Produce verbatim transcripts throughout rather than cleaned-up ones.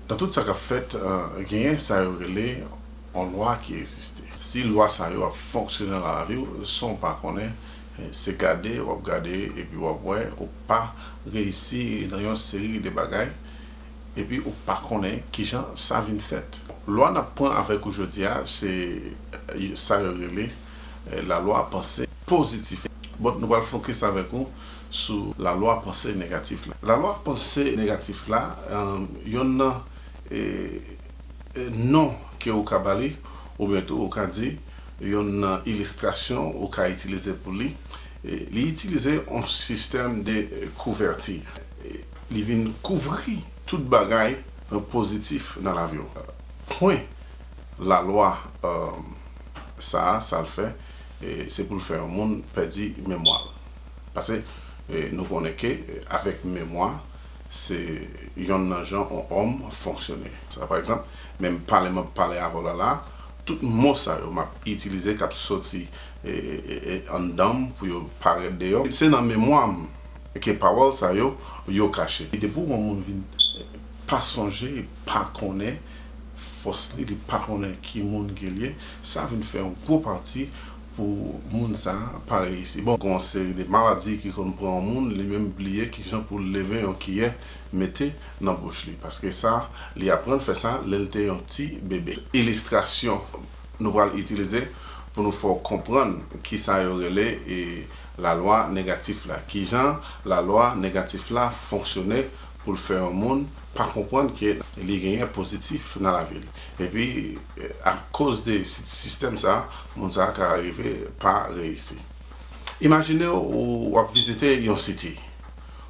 Nan tout sa k ap fèt, eh, genyen sa yo rele yon lwa ki egziste. Si lwa sa yo ap fonksyone nan lavi w san w pa konnen, eh, se gade w ap gade epi w ap wè ou pa reyisi nan yon seri de bagay, epi ou pa konnen kijan sa vin fèt. Lwa n ap pran avèk ou jodi a, se, eh, sa yo rele, eh, lalwa panse pozitif. Bon, nou pral fokis avèk ou sou lalwa panse negatif la. Lalwa panse negatif la, eh, yonn nan, eh, eh, non ke ou ka ba li, oubyen tou ou ka di, yonn nan ilistrasyon ou ka itilize pou li, eh, li itilize yon sistèm de, eh, kouvèti. Eh, li vin kouvri tout bagay, eh, pozitif nan lavi w. Pwen lalwa, eh, sa a, sa l fè, eh, se pou l fè yon moun pèdi memwa l. Paske, eh, nou konnen ke, eh, avèk memwa, se yonn nan jan yon òm fonksyone. Sa, pa egzanp, menm pale m ap pale avè w la la, tout mo sa yo m ap itilize k ap soti, eh, eh, eh, anndan m pou yo parèt deyò, se nan memwa m ke pawòl sa yo, yo kache. Depi yon moun vin, eh, pa sonje, pa konnen fòs li, li pa konnen ki moun ke l ye, sa vin fè yon gwo pati pou moun sa a pa reyisi. Bon, gen yon seri de maladi ki konn pran yon moun, li menm bliye kijan pou l leve yon kiyè mete nan bouch li. Paske sa, li aprann fè sa lè l te yon ti bebe. Ilistrasyon nou pral itilize pou nou fè w konprann kisa yo rele, e, lalwa negatif la. Kijan lalwa negatif la fonksyone pou l fè yon moun pa konprann ke li genyen pozitif nan lavi l. Epi, eh, akoz de si-, sistèm sa, moun sa ka rive pa reyisi. Imajine w, w ap vizite yon siti.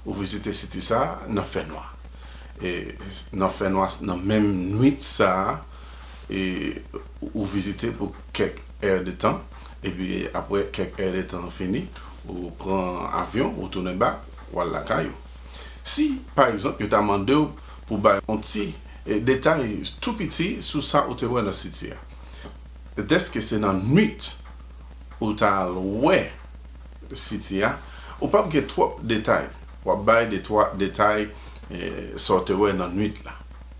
Ou vizite siti sa nan fènwa. E nan fènwa, nan menm nwit sa a, e ou vizite pou kèk è de tan, epi apre kèk è de tan fini, ou pran avyon, ou tounen bak, w al lakay ou. Si, pa egzanp, yo ta mande w pou bay yon ti, eh, detay tou piti sou sa ou te wè nan siti a. Dèske se nan nwit ou ta al wè siti a, ou p ap gen twòp detay. W ap bay de twa detay, eh, sa w te wè nan nwit la.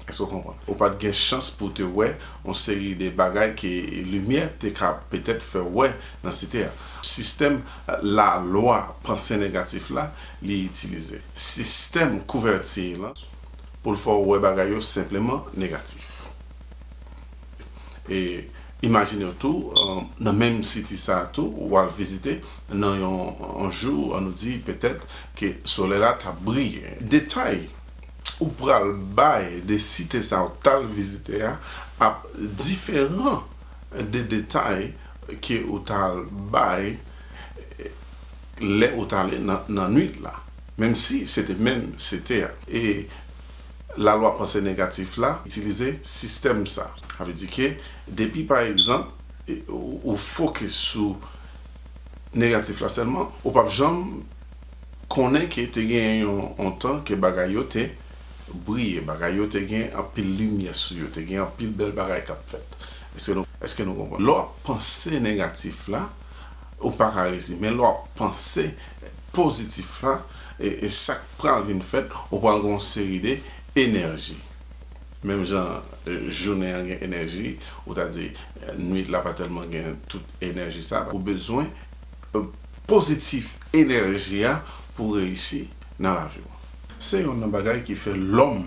Èske w konprann? Ou pa t gen chans pou w te wè yon seri de bagay ke limyè te ka petèt fè w wè nan siti a. Sistèm, eh, lalwa panse negatif la, li itilize sistèm kouvèti lan pou l fè w wè bagay yo senpleman negatif. E imajine w tou, eh, nan menm siti sa a tou, w al vizite nan yon, yon jou, ann nou di petèt ke solèy la t ap briye. Detay ou pral bay de site sa ou t al vizite a ap diferan de detay ke ou t al bay, eh, lè ou t ale nan, nan nwit la, menm si se te menm site a. E lalwa panse negatif la itilize sistèm sa. Sa vle di ke depi, pa egzanp, e, ou, ou fokis sou negatif la sèlman, ou p ap janm konnen ke te gen yon, yon tan ke bagay yo te briye, bagay yo te gen anpil limyè sou yo, te gen anpil bèl bagay k ap fèt. Èske nou, èske nou konprann? Lè w ap panse negatif la, ou pa ka reyisi. Men lè w ap panse pozitif la, e, e sa k pral vin fèt, ou pral gen yon seri de enèji. Menm jan, eh, jounen an gen enèji, ou ta di, eh, nwit la pa tèlman gen tout enèji sa. Ou bezwen, eh, pozitif enèji a pou reyisi nan lavi w. Se youn nan bagay ki fè lòm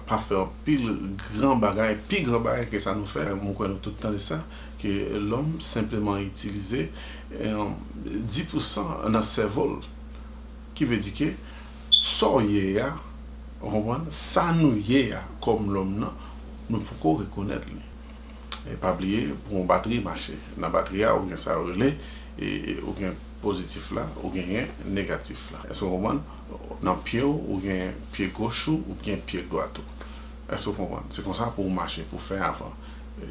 pa fè anpil gran bagay, pi gran bagay ke sa nou fè. Mwen kwè nou tout tande sa, ke lòm senpleman itilize, eh, dis pousan nan sèvo l. Ki vle di ke sa w ye a, ou konprann, sa nou ye a kòm lòm nan, nou poko rekonèt li. E pa bliye, pou yon batri mache, nan batri a, ou gen sa yo rele, e, e, ou gen pozitif la, ou genyen negatif la. Èske w konprann? Nan pye w, ou gen pye goch ou, ou gen pye dwat ou. Èske w konprann? Se konsa pou w mache, pou w fè avan.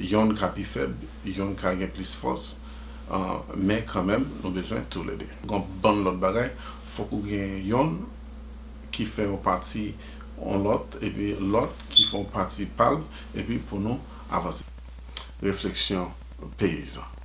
Yonn ka pi fèb, yonn ka gen plis fòs, ah, men kanmenm, nou bezwen toulede. Gon bann lòt bagay, fòk ou gen yonn ki fè yon pati yon lòt, epi lòt ki fè yon pati pa l, epi pou nou avanse. Refleksyon peyizan.